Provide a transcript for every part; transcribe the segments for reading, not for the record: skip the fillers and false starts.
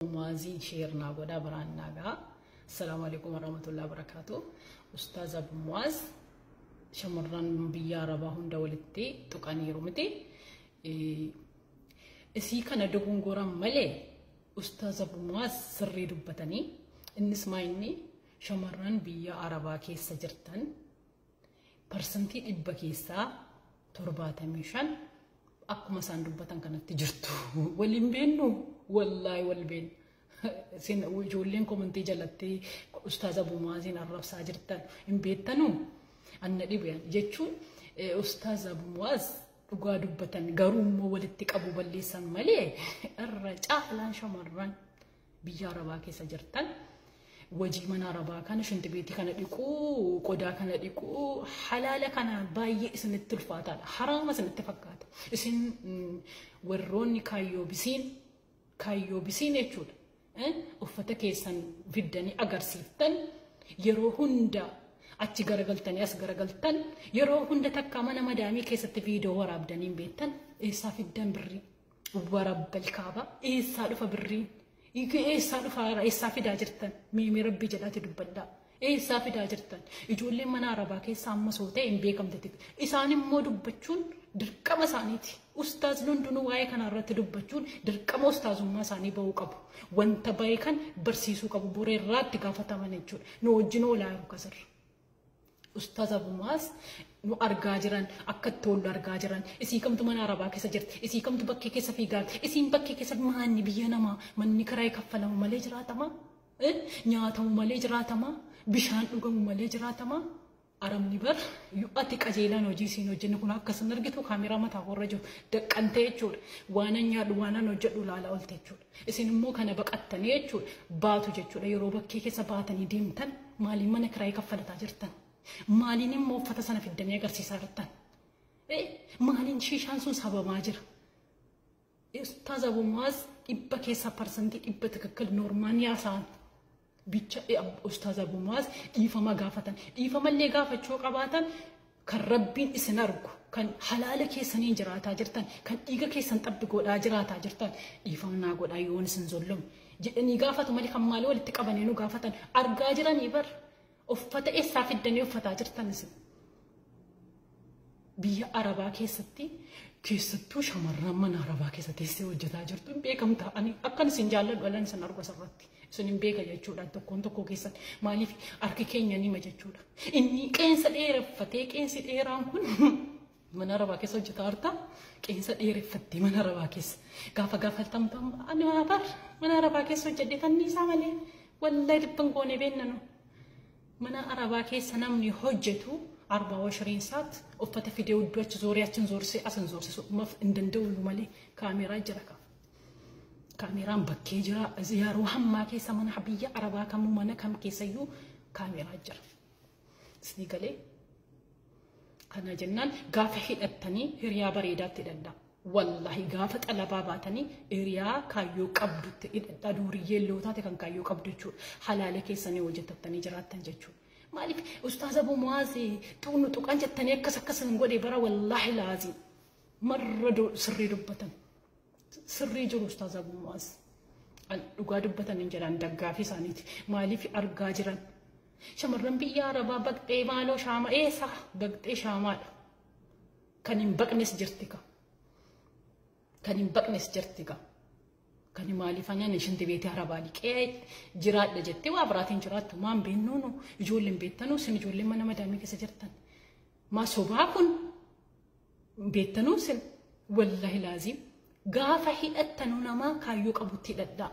Muaazin share naa godhaa biraan naa ga'a. Assalaamu alaikum warahmatullahi wabarakatuh. Ustaaz Abu Muaz shamarran biyya Arabaa hunda walitti tuqaniiru miti. Isii kana dogongoran malee Ustaaz Abu Muaz sirrii dubbatanii, innis maa inni shamarran biyya Arabaa keessa jirtan 100% keessaa 75 akkuma isaan dubbatan kanatti jirtu. Waliin beennu, wallaahi wal beennu. Isin ijoolleen komantii jalatti Ustaaz Abu Muaziin arrabsaa jirtan hin beektanuu? Anna dhibe jechuun Ustaaz Abu Muaz dhugaa dubbatan, garuu immoo walitti qabu balleessan malee irra caalaan shamarran biyya Arabaa keessa jirtan wajii mana Arabaa kana, shintibeetii kana dhiquu, qodaa kana dhiquu, halaala kana baay'ee isinitti ulfaataadha. Haraama isinitti fakkaata. Isin warroonni kaayyoo bisiin, kaayyoo bisiin jechuudha. Uffata keessan fiddanii agarsiiftan, yeroo hunda achi garagaltanii as garagaltan, yeroo hunda takka mana madaamii keessatti viidiyoo waraabdanii hin beektan. Eessaa fiddan birrii? Warabbal kaaba, eessaa dhufa birriin? Eessaa dhufa? Eessaa fidaa jirtan? Miimii rabbii jedhaati dubbadhaa. Eessaa fidaa jirtan? Ijoolleen mana Arabaa keessa amma soo ta'e hin beekamte. Isaan immoo dubbachuun dirqama isaaniiti. Ustaaz hundinuu waa'ee kana irratti dubbachuun dirqama ustaazummaa isaanii bahuu qabu. Wanta bahe kan barsiisuu qabu, boree irraatti gaafataman jechuudha. Nu wajjin oolaa jiru kasirra. Ustaaz Abu Muaz nu argaa jiran, akka itti oollu argaa jiran. Isii kamtu mana Arabaa keessa jirti? Isii kamtu bakkee keessa fiigaa jirti? Isiin bakkee keessa maanni biyya namaa manni kiraa kaffalamu malee jiraatama? Nyaatamu malee jiraatama? Bishaan dhugamu malee jiraatama? Arabni bar yoo ati qajeelaan hojii isiin hojjennu kun akkasin argitu kaameraa mataa korra jiru daqqantee jechuudha. Waanan nyaadhu, waanan hojjedhu ilaalaa oolte jechuudha. Isin immoo kana baqattanii jechuudha baatu jechuudha. Yeroo bakkee keessa baatanii deemtan maaliin mana kiraayii kaffalataa jirtan? Maaliin immoo uffata sana fiddanii agarsiisaa jirtan? Maaliin shiishaan sun sabamaa jira? Ustaaz Abu Muaz 100 keessaa 100% ትክክል normal yaasaan bicha. Ustaaz Abu Muaz dhiifama gaafatan. Dhiifamallee gaafachuu qabaatan kan rabbiin isin argu, kan halaala keessaniin jiraataa jirtan, kan dhiiga keessan xabbi godhaa jiraataa jirtan, dhiifama naa godhaa yoon isin zollomu jedhanii gaafatu malee kan maalii walitti qabanii nu gaafatan? Argaa jiranii bar, uffata eessaa fiddanii uffataa jirtan isin? Biyya Arabaa keessatti, keessattuu shamarran mana Arabaa keessa teessee hojjetaa jirtu hin beekamta. Ani akkan isin jaalladhu alan isin argu asirratti. Isin hin beeka jechuudha tokkoon tokkoo keessan. Maaliif harki keenya nima jechuudha. Inni qeensa dheereffatee, qeensi dheeraan kun mana Arabaa keessa hojjetaa jirta. Qeensa dheereffattee mana Arabaa keessa. Gaafa gaafatamtu ani bar mana Arabaa keessa hojjedhe tanniisaa malee wallahi dhibban goone beennanu. Mana Arabaa keessa namni hojjetu 24 saat uffata fidee hudduu achi zooree achi zoorsee as hin zoorsisu hin danda'u malee kaameeraa jira ka. Kaameeraan bakkee jira, yeroo hammaa keessa mana biyya Arabaa kamuu mana kam keessayyuu kaameeraa jira. Isinii galee? Kana jennaan gaafa hidhattanii hiriyaa bareedaatti hidhadhaa. Wallahi gaafa xalabaa baatanii hiriyaa kaayyoo qabdutti hidhadhaa, duuriyyee loo taate kan kaayyoo qabdu jechuudha. Halaala keessanii hojjetattanii jiraattan jechuudha. Maaliif Ustaaz Abu Muaz tuqnu tuqan jettanii akkas akkas hin godhe bara? Wallaahi laazim marra sirrii dubbatan. Sirrii jiru Ustaaz Abu Muaz. Dhugaa dubbatan hin jedhan, daggaafii isaaniiti. Maaliif argaa jiran? Shamarran biyya Arabaa baqxee maaloo shaama eessa baqxee shaamaadha. Kan hin baqnes jirti ka. Kan hin baqnes jirti ka. Kan maaliif anaan shinti beetii Arabaa liqee jiraadha jettee waa biraatiin jiraattu maan beennuunu ijoolleen beektanuu isin ijoolleen mana madaamii keessa jirtan. Maa sobaa kun beektanuu isin? Wallahi laazim gaafa hidhattanuu nama kaayyoo qabutti hidhadhaa.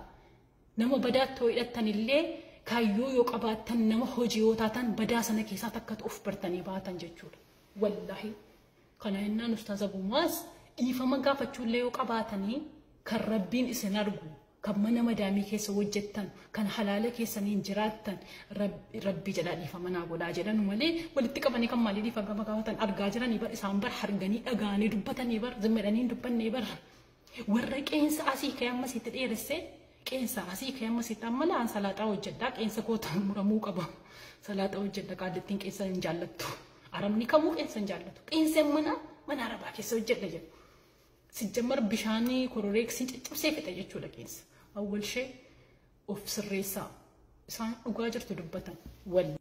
Nama badaatti yoo hidhattan illee kaayyoo yoo qabaattan, nama hojii yoo taatan, badaa sana keessaa takkatu of bartanii baatan jechuudha. Wallahi kana jennaan Ustaaz Abu Muaz dhiifama gaafachuullee yoo qabaatanii kan rabbiin isin argu, kan mana madaamii keessa hojjettan, kan halaala keessaniin jiraattan, rabbi jedhaa dhiifama naa godhaa jedhanu malee walitti qabanii kan maalii dhiifama gaafatan? Argaa jiranii bar, isaan bar harganii dhagaanii dubbatanii bar, zimmadhanii hin dubbannee bar. Warra qeensa asii ka'ee ammasitti dheeressee, qeensa asii ka'ee ammasitti, amma laan salaaxaa hojjedhaa, qeensa koota muramuu qaba. Salaaxaa hojjedha, qaallittiin qeensa hin jaallattu. Arabni kamuu qeensa hin jaallatu. Qeensa mana Arabaa keessa hojjedha jedhu. Sijjammar bishaanii kororeeksiin caccabsee fixa jechuudha qeensa. Awwal shee Of sirreessaa. Isaan dhugaa jirtu dubbatan. Wal.